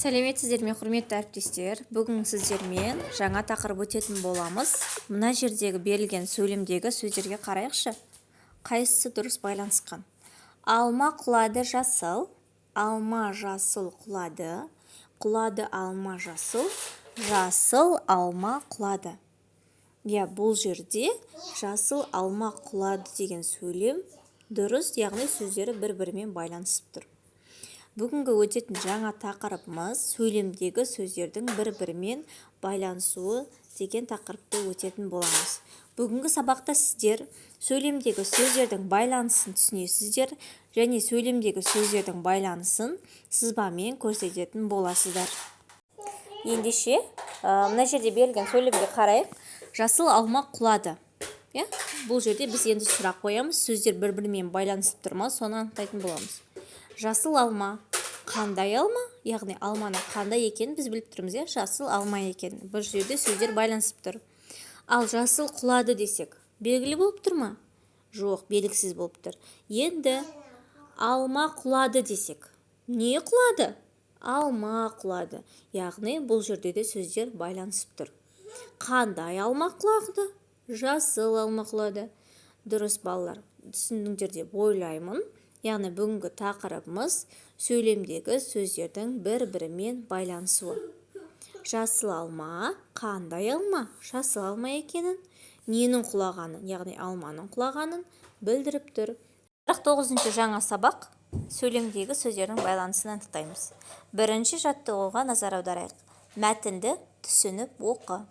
Сәлеметсіздер ме, құрметті әріптестер! Бүгін сіздермен жаңа тақырып өтетін боламыз. Мына жердегі берілген сөйлемдегі сөздерге қарайықшы, қайсысы дұрыс байланысқан? Алма құлады жасыл, алма жасыл құлады, құлады алма жасыл, жасыл алма құлады. Иә, бұл жерде «жасыл алма құлады» деген сөйлем дұрыс, яғни сөздері бір-бірімен байланысып тұр. Бүгінгі өтетін жаңа тақырыбымыз «Сөйлемдегі сөздердің бір-бірімен байланысуы» деген тақырыпты өтетін боламыз. Бүгінгі сабақта сіздер сөйлемдегі сөздердің байланысын түсінесіздер және сөйлемдегі сөздердің байланысын сызбамен көрсететін боласыздар. Ендеше, мына жерде берілген сөйлемге қарайық: «Жасыл алма құлады». Иә, бұл жерде біз енді сұрақ қоямыз: сөздер бір бірімен байланысып тұр ма, соны анықтайтын боламыз. Жасыл алма қандай алма? Яғни алманың қандай екенін біз біліп тұрмыз, иә, жасыл алма екенін. Бұл жерде сөздер байланысып тұр. Ал «жасыл құлады» десек, белгілі болып тұр ма? Жоқ, белгісіз болып тұр. Енді «алма құлады» десек, не құлады? Алма құлады. Яғни бұл жерде де сөздер байланысып тұр. Қандай алма құлады? Жасыл алма құлады. Дұрыс, балалар, түсіндіңдер деп ойлаймын. Яғни бүгінгі тақырыбымыз – сөйлемдегі сөздердің бір-бірімен байланысуы. Жасыл алма қандай алма? Жасыл алма екенін, ненің құлағанын, яғни алманың құлағанын білдіріп тұр. 49-жаңа сабақ: сөйлемдегі сөздердің байланысын анықтаймыз. Бірінші жаттығуға назар аударайық. Мәтінді түсініп оқы.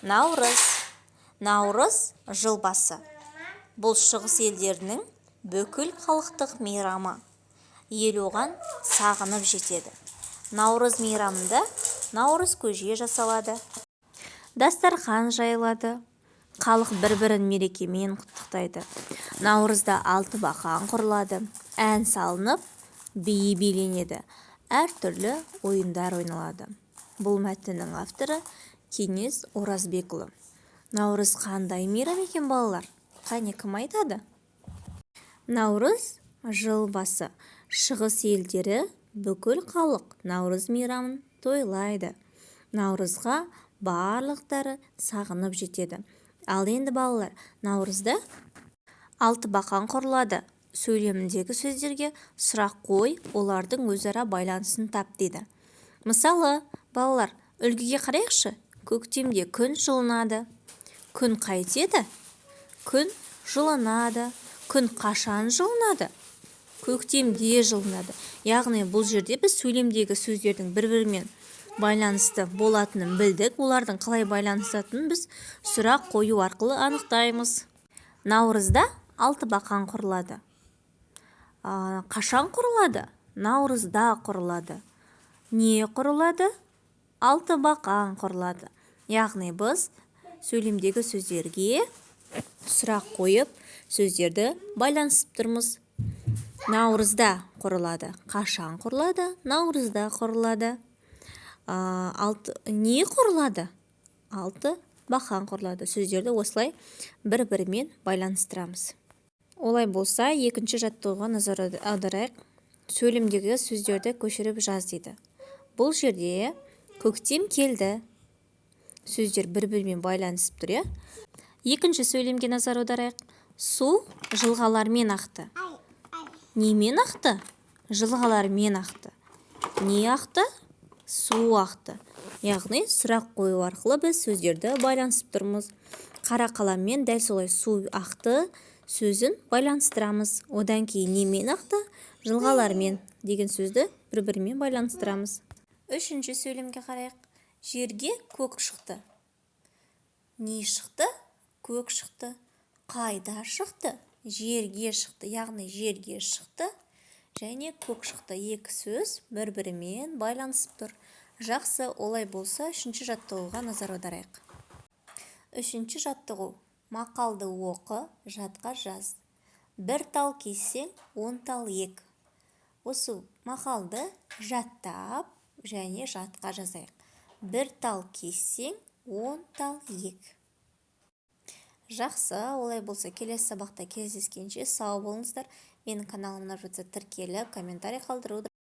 Наурыз. Наурыз – жыл басы. Бұл шығыс елдерінің бүкіл халықтық мейрамы. Ел оған сағынып жетеді. Наурыз мейрамында наурыз көже жасалады, дастархан жайылады, халық бір-бірін мерекемен құттықтайды. Наурызда алтыбақан құрылады, ән салынып, би биленеді, әртүрлі ойындар ойналады. Бұл мәтіннің авторы – Кеңес Оразбекұлы. Наурыз қандай мейрам екен, балалар? Қане, кім айтады? Наурыз – жыл басы. Шығыс елдері, бүкіл халық наурыз мейрамын тойлайды. Наурызға барлықтары сағынып жетеді. Ал енді, балалар, «Наурызда алтыбақан құрылады» сөйлеміндегі сөздерге сұрақ қой, олардың өзара байланысын тап дейді. Мысалы, балалар, үлгіге қарайықшы. Көктемде күн жылынады. Күн қайтеді? Күн жылынады. Күн қашан жылынады? Көктемде жылынады. Яғни бұл жерде біз сөйлемдегі сөздердің бір-бірімен байланысты болатынын білдік. Олардың қалай байланысатынын біз сұрақ қою арқылы анықтаймыз. Наурызда алтыбақан құрылады. Қашан құрылады? Наурызда құрылады. Не құрылады? Алтыбақан құрылады. Яғни біз сөйлемдегі сөздерге сұрақ қойып, сөздерді байланысып тұрмыз. Наурызда құрылады. Қашан құрылады? Наурызда құрылады. Алты не құрылады? Алты бақан құрылады. Сөздерді осылай бір бірімен байланыстырамыз. Олай болса, екінші жаттығуға назар аударайық. Сөйлемдегі сөздерді көшіріп жаз дейді. Бұл жерде «көктем келді», сөздер бір бірімен байланысып тұр, иә. Екінші сөйлемге назар аударайық. Су жылғалармен ақты. Немен ақты? Жылғалармен ақты. Не ақты? Су ақты. Яғни сұрақ қою арқылы біз сөздерді байланысып тұрмыз. Қара қаламмен дәл солай «су ақты» сөзін байланыстырамыз. Одан кейін «немен ақты?» «Жылғалармен» деген сөзді бір бірімен байланыстырамыз. Үшінші сөйлемге қарайық. Жерге көк шықты. Не шықты? Көк шықты. Қайда шықты? Жерге шықты. Яғни жерге шықты және көк шықты, екі сөз бір бірімен байланысып тұр. Жақсы, олай болса, үшінші жаттығуға назар аударайық. Үшінші жаттығу: мақалды оқы, жатқа жаз. «Бір тал кессең, 10 тал ек». Осы мақалды жаттап және жатқа жазайық. «Бір тал кессең, 10 тал ек». Жақсы, олай болса, келесі сабақта кездескенше сау болыңыздар! Менің каналыма ұнап жатса, тіркеліп, комментарий қалдыруды